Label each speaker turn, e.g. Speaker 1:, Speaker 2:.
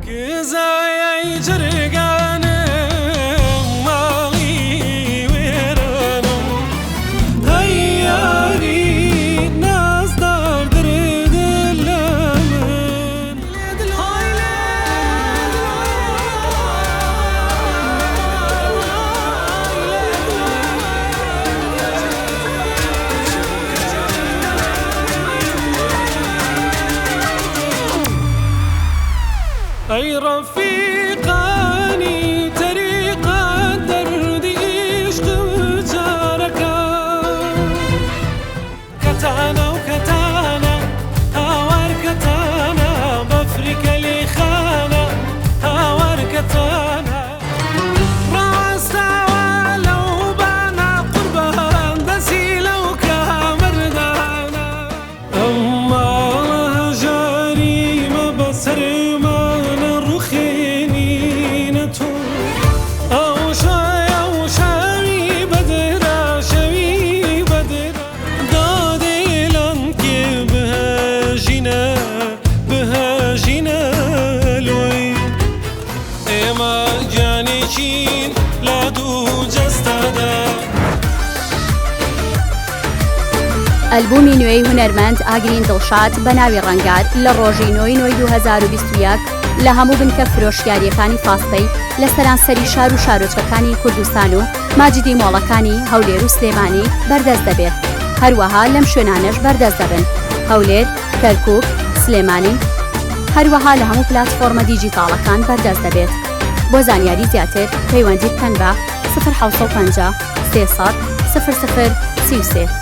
Speaker 1: کزایەی جەرگانم ماڵی وێرانم هەی یاری نازدار دردت لە من. ئەی ڕەفیقانی تەریقەت دەردی ئیشقم چارەکە. کەتانە و کەتانە هاوار کەتانە بەفری کەلی خانە هاوار کەتانە. ڕاوەستاوە لەو بانە قوربان دەسی لەو کامەردانە. ئەم ماڵە هەژاریمە بەسەرمانە ڕوخێنینە تۆ. ئەو شایە و شەوی بەدرا شەوی بەدرا. دادێ لەنکێ بهەژینە بهەژینە لۆی. ئێمە گیانێکین لە دوو جەستەدا.
Speaker 2: ئەلبوومی نوێی هونەرمەند ئاگرین دڵشاد بە ناوی ڕەنگار لە ڕۆژی نۆی نۆی 2021 لە هەموو بنکە فرۆشیارییەکانی فاستەی لە سەرانسەری شار و شارۆچکەکانی کوردستان و ماجیدی مۆڵەکانی هەولێر و سلێمانی بەردەست دەبێت هەروەها لەم شوێنانەش بەردەست دەبن هەولێر، کەرکوک، سلێمانی هەروەها لە هەموو پلاتفۆرمە دیجیتاڵەکان بەردەست دەبێت بۆ زانیاری زیاتر پەیوەندی بکەن بە 0750 300 00 33.